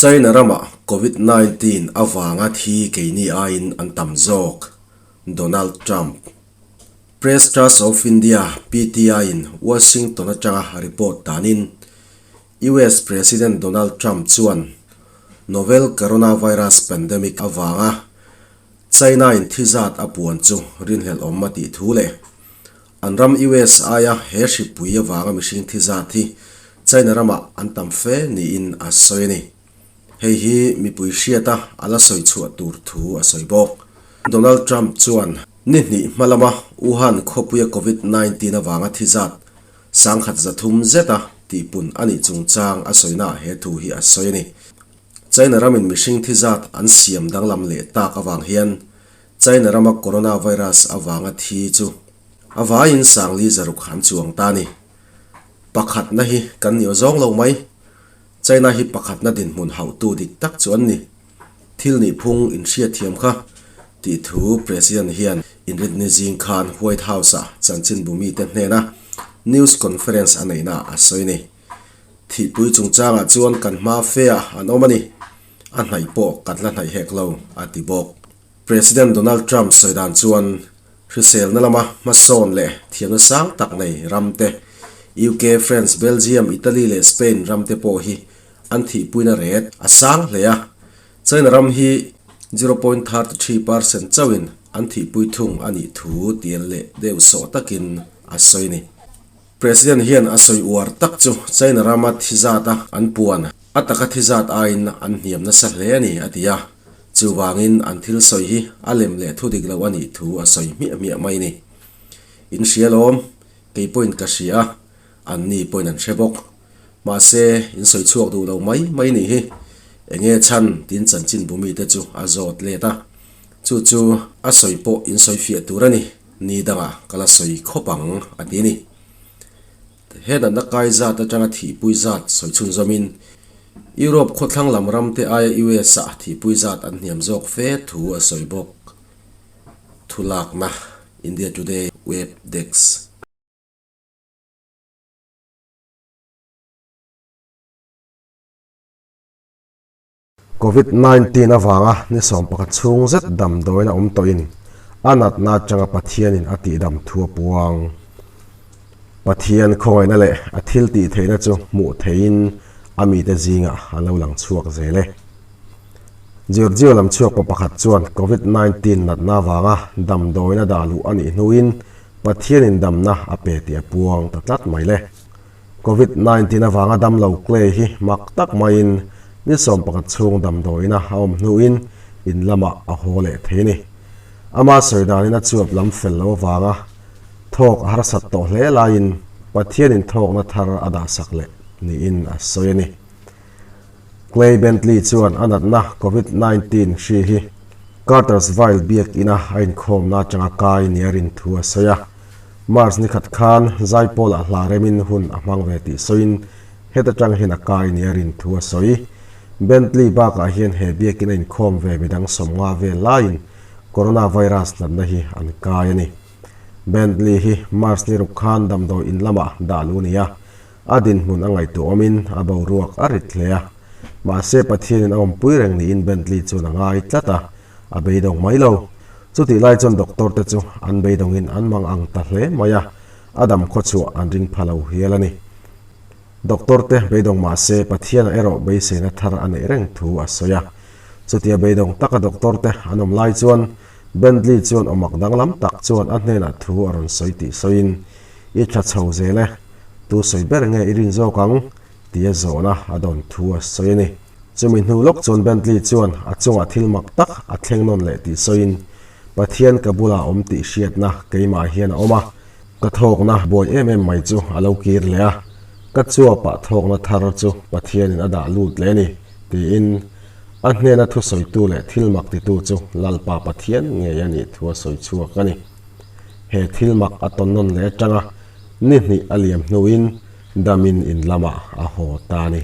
China ramah Covid 19 avanga thi keini aiin an tam zawk, Donald Trump. Press Trust of India, PTI, in Washington atanga report danin, US President Donald Trump chuan novel coronavirus pandemic avanga China in thi zat a puan chu rinhlelh awm a tih thu leh An ram US aia he hripui avanga mihring thi zat hi China ramah an tam fe niin a sawi a ni. Hei hi mipui hriata a la sawi chhuah tur thu a sawi bawk. Donald Trump chuan ni hnih hma lama Wuhan khawpuia Covid 19 avanga thi zat 1300 zeta tihpun a nih chungchang a sawinaah he thu hi a sawi a ni. China ramin mihring thi zat an siam danglam leh tak avang hian China rama coronavirus avanga thi chu a vaiin sangli zaruk an chuang ta a ni. Pakhatna hi kan ni awzawng lo mai. China hi pakhatna dinhmun hauhtu dik tak chu an ni. Thil nihphung inhriatthiam kha tih thu President hian inrinni zing khan White House-ah chanchinbu mite hnena news conference a neihnaah a sawi a ni. Thihpui chungchangah chuan kan hma fe-ah an awm a ni. A hnaih pawh kan la hnaih hek lo, a ti bawk. President Donald Trump sawi dan chuan hriselna lama hmasawn leh thiamna sang tak nei ramte, UK, France, Belgium, Italy leh Spain ramte pawh hi an thihpuina ret a sang hle a. China ram hi 0.33% chauhin an thihpui thung a nih thu tial leh deuh sawh takin a sawi a ni. President hian a sawi uar tak chu China rama thi zata an puan a taka thi zat aiin an hniam nasa hle a ni, a ti a. Chuvangin an thil sawi hi a lem leh thu dik lo a nih thu a sawi hmiah hmiah mai ni. In hria lawm, kei pawhin ka hria a, an ni pawhin an hre bawk. Mahse, in sawi chhuak duh lo mai mai nih hi. Enge chhan tin chanchin bu mite chu a zawt let a. Chu chu a sawi pawh in sawi fiah tur a ni, ni dangah ka la sawi khawp ang, a ti a ni. He natna kai zat atanga thihpui zat sawi chhunzawmin Europe khawthlang lam ramte aia US-ah thihpui zat an hniam zawk fe thu a sawi bawk. Thulakna, India Today Web Desk. Covid 19 avanga ni 11 chhung zet damdawiin a awm tawhin a natna atanga Pathianin a tihdam thu a puang. Pathian khawngaihna leh a thil tih theihna chu hmuh theihin a mite zingah a lo lang chhuak zel e. Georgio lam chhuak pa pakhat chuan Covid 19 natna avanga damdawiin a dah luh a nih hnuin Pathianin damna a pe tih a puang ta tlat mai le. Covid 19 avanga damlo Clay hi mak tak maiin ni 11 chhung damdawiina a awm hnuin in lamah a haw leh thei a ni. Ama sawi danin a chuap lam fel lo avanga thawk a harsat tawh hle laiin Pathianin thawkna thar a dahsak leh niin a sawi a ni. Clay Bentley chuan a natna Covid 19 hri hi Cartersville biakina a inkhawmna atanga kai nia rin thu a sawi a. March ni khat khan Zaipawlah hla remin hun a hmang ve tih sawiin heta tang hian a kai nia rin thu a sawi. Bentley bakah hian he biakin a inkhawm ve midang 50 vel laiin coronavirus natna hi an kai a ni. Bentley hi March ni ruk khan damdawi in lamah dah luh a ni a, a dinhmun a ngaihtuah awmin a boruak a rit hle a. Mahse Pathianin a awmpui reng niin Bentley chuan a ngai tlat a, a beidawng mai lo. Chutih lai chuan doctor te chu an beidawngin an mang ang ta hle mai a, a dam khawchhuah an ring pha lo hial a ni. Doctor te beidawng mah se Pathianah erawh beiseina thar a neih reng thu a sawi a. Chutia beidawng taka doctor te an awm lai chuan Bentley chuan awmak danglam tak chuan a hnenah thu a rawn sawi tih sawiin, I tha chho zel e, tu sawi ber nge i rin zawk ang? tia zawhna a dawn thu a sawi a ni. Chumi hnu lawk chuan Bentley chuan a chungah thil mak tak a thleng nawn leh tih sawiin, Pathian ka bulah a awm tih hriatna keimah hian a awm a, ka thawkna buai em em mai chu a lo kir leh a, ka chuapah thawkna thar chu Pathianin a dah lut leh a ni, tiin a hnena thusawitu leh thil mak titu chu Lalpa Pathian ngei a nih thu a sawi chhuak a ni. He thil mak a tawn nawn leh atanga ni hnih a liam hnuin damin in lamah a haw ta a ni.